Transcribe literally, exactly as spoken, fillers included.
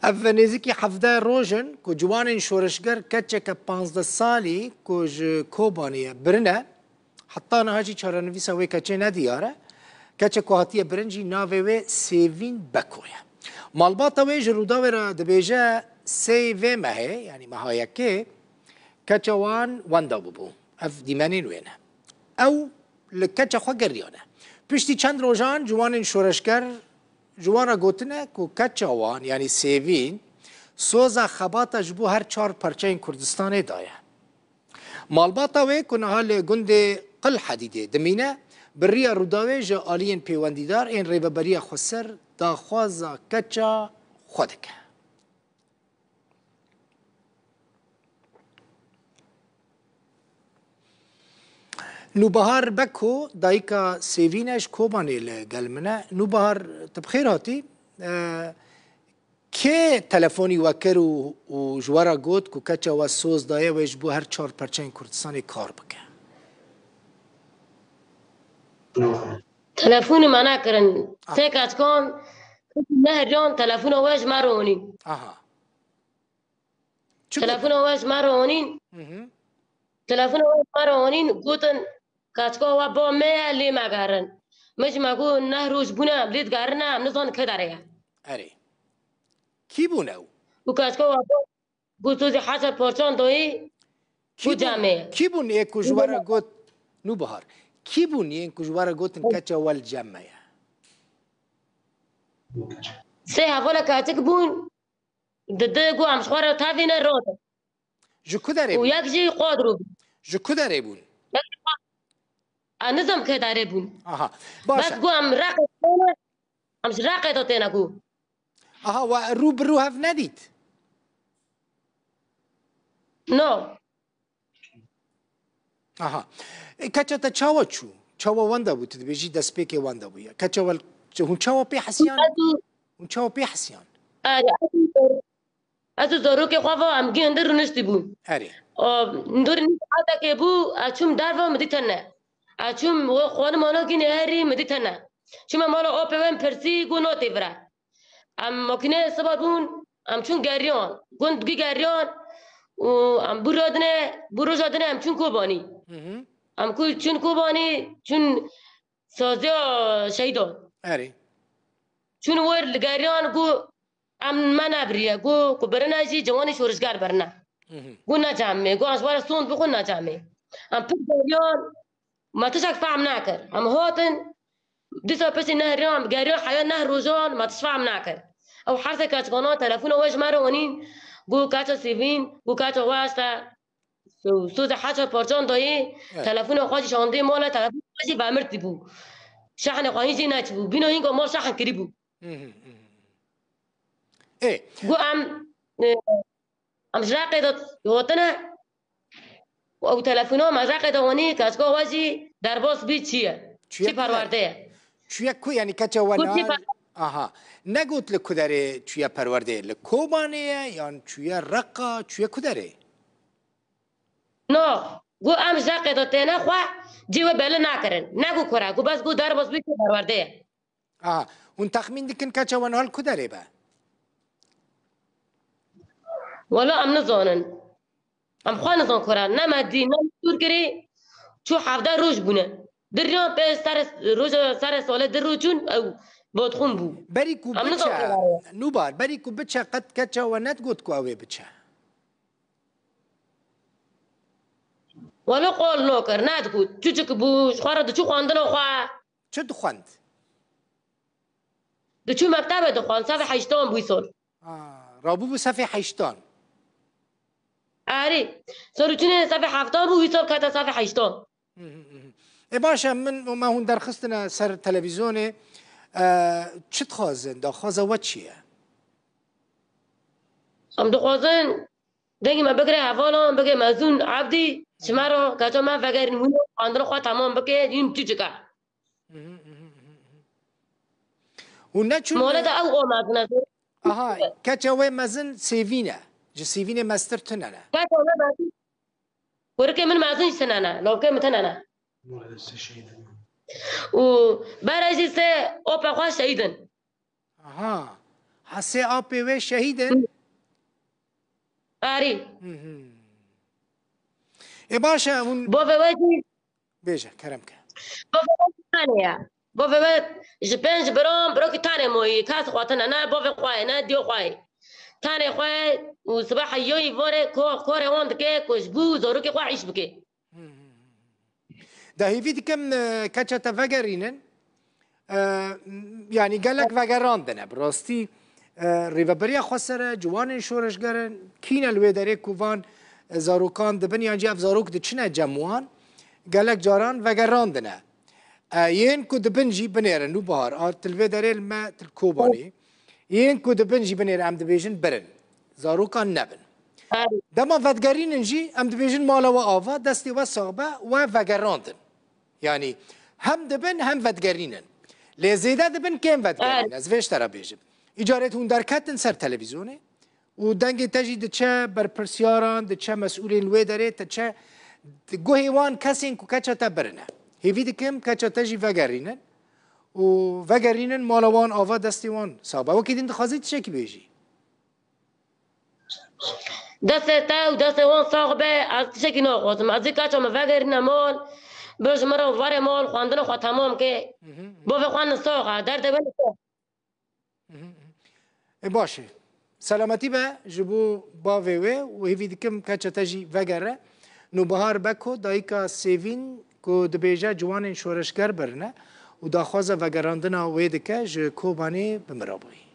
Ev nêzîkî hevdeh roj in ku ciwanên şoreşger keçeke panzdeh salî ku ji Kobaniyê birine, heta niha jî çarenivîsa wê keçê nediyar e. Keçe ku hatiye birin jî navê wê Sêvîn Beko ye. Malbata wê ji Rûdawê re dibêje, sê vê mehê, yanî meha yekê, keça wan wenda bûbû. Ev dîmenên wê ne. Ew li keça xwe geriyane. Piştî çend rojan ciwanên şoreşger ji wan re gotine ku keça wan, yanî Sêvîn, soza xebata ji bo her çar perçeyên Kurdistanê daye. Malbata wê ku niha li gundê Qil Hedîdê dimîne, bi riya Rûdawê ji aliyên pêwendîdar ên Rêveberiya Xweser daxwaza keça xwe dike. Nûbahar Beko, dayika Sêvîn e, ji Kobanê li gel min e. Nûbahar, tu bi xêr hatî. E, kê telefonî we kir û, û ji we re got ku keça we soz daye wê ji bo her çar perçeyên Kurdistanê kar bike? Telefonî me nekirin. Ah. Sê keçkan neheriyan telefona we ji me re onîn. Aha. Çi got? Telefona we ji me re onîn. Hı hı. Telefona we ji me re onîn, gotin, keçka we ba me ye, lê megerin. Min jî me got, neh roj bûne, em lê digerine, em nizanin kê derê ye. Erê. Kî bûn ew? Û keçka we ba, got, tu zî hezar parçan dayî, û cem me ye. Kî bûn ê ku ji we re got, Nûbihar, kî bûn yên ku ji we re gotin keça we li cem me ye? Sê hevala keçik bûn. Di di got, em ji xwe re tevîne rate. Ji ku derê bûn? Û yek jî Qadro bû. Ji ku derê bûn? Yek jî Qad-, ez nizam kê derê bûn. Aha. Baş e. Bes got, em Reqê têne, em ji Reqê de têne got. Aha, we rû bi rû hev nedît? No. Aha. E, keça te çawa çû? Çawa wenda bû? Tu dibêjî destpêkê wenda bûye. Keça wel-, hûn çawa pê hesiyan? Ez û Hûn çawa pê hesiyan? Erê, ez û, ez û zarokê xwe ve em gê hundir rûniştî bûn. Erê. O, hundir nîv saetekê bû, ez çûm derve, min dît tune. Ez çûm we xwanim ana gînê herî, min dît tune. Çûme mala apê wê, min pirsî, got, notê vire. Em makîneyê siba bûn, em çûn geriyan. Gund gî geriyan û em bû radine, bû roja dine em çûn Kobanî. Hı hı. Em ku çûn Kobanî, çûn saziya şehîdan. Erê. Çûn wer li geriyan, got, em me nebiriye. Got, ku birine jî ciwanê şorişger birine. Hı hı. Got, ne cem me. Got, ez ji we re sond bixwe, ne cem me. Em pir geriyan, me tiştek fehm nekir. Em hatin, dîsa piştî neh riyan, geriyan heya neh rojan, me tişt fehm nekir. Ew hersê keçkanan telefona we ji me re anîn, got, keça Sêvîn, got, keça we işte, so-, soza heşa parçan dayê, evet, telefona xwe jî şandê mala, telefona xwe jî vemirtî bû. Şehnê xwe hîn jî neçibû. Bîna hînga mal şehn kirî bû. Hı hı, hı hı. Ê. Got, em, e, Em ji Reqê de hatine. Ew telefona me Reqê de wanî, keçka we jî derbas bî çi ye? Çi ye, çi perwerde ye? Çûye ku, yanî keça we... Aha. Negot li ku derê çûye perwerdeyê? Li Kobanê ye yan çûye Reqa? Çûye ku derê? No. Got em ji Reqê de têne xwe cî we belê nakirin. Negot ku re. Got bes got derbas bî çi perwerde ye. Aha. Hûn texmîn dikin keça we niha li ku derê be? Wela em nizanin. Em xwe nizan ku re. Ne me dî, ne me dûr kirî. Çû hevdeh roj bûne. Di riyan pê serê, roja serê salê di roj çûn, ew botxûn bû. Berî ku biçe, Nûbihar, berî ku biçe qet keça we nedigot ku ew ê biçe? Wela qol nokir, nedigot. Çûçik bû, ji xwe re diçû xwendina xwe. Çi dixwend? Diçû mektebê dixwend, sefê heştan bû wî sal. Ha, rabûbû sefê heştan. Erê, sor û çûnê sefê heftan bû, wî sal kete sefê heştan. Hı hı, hı hı. E, baş e, min, me hûn derxistine ser televîzyonê, e, çi dixwazin? Daxwaza we çi ye? Em dixwazin dengê me bigire hevalan, bigire mezûn Ebdî, ji me re, keça me vegerin wî, xwendina xwe temam bike, yîn tu cike. Hûn neçûn... Mole de ew o mezin e. Aha, keça wê mezin Sêvîn e. Ji Sêvînê mestir tune ne. Keça me mezin. Kurikê min mezin jî tune ne. Lawkê min tune ne. Û berê jî sê opa xwe şehîd in. Aha. Sê apê wê şehîd in? Arî. Ê baş e, hûn Bavê we jî, bêje, kerem ke. bavê we jî tanê ye. Bavê we ji pênc biran, birokî tanê moyî. Kes xwe tine, ne bavê xwe ye, ne diyo xwe ye. Tanê xwe ye û sibe heyoyî vore ko-, korê wan dike ku ji bo zarokê xwe îş bike. De hêvî dikim, e, keça te vegerînin. E, yanî gelek vegerandine. Bi rastî, e, rêveberiya xweser e, ciwanên şoreşger in, kî ne li wê derê ku van, e, zarokan dibin, yan jî ev zarok diçine cem wan, gelek caran vegerandine. E, yên ku dibin jî binêrin, Nûbihar, a, tu li vê derê li me, tu li Kobanê. Yên ku dibin jî binêrin, em dibêjin birin. Zarokan nebin. Dema vedigerînin jî, em dibêjin mala we ava, destê we sax be, we vegerandin. Yanî hem dibin hem vedigerînin. Lê zêde dibin kêm vedigerînin. Ez vê ji te re bêjim. Îcarê hûn derketin ser televîzyonê û dengê te jî diçe berpirsyaran, diçe mesûlên wê derê, diçe guhê wan kesên ku keça te birine. Hêvî dikim keça te jî vegerînin û vegerînin mala wan ava, destê wan sax be. Wekî din dixwazî tiştekî bêjî? Destê te û destê wan sax be, ez tiştekî naxwazim. Ez ê keça min vegerîne mal, bi ji min re were mal, xwendina xwe temam ke. Bavê xwe nisox e, derdê wê nisox. Ê baş e. Selametî be ji bo bavê wê û hêvî dikim keça te jî vegere. Nûbihar Beko, dayika Sêvîn ku dibêje ciwanên şoreşger birine û daxwaza vegerandina wê dike, ji Kobanê bi min re bûyî.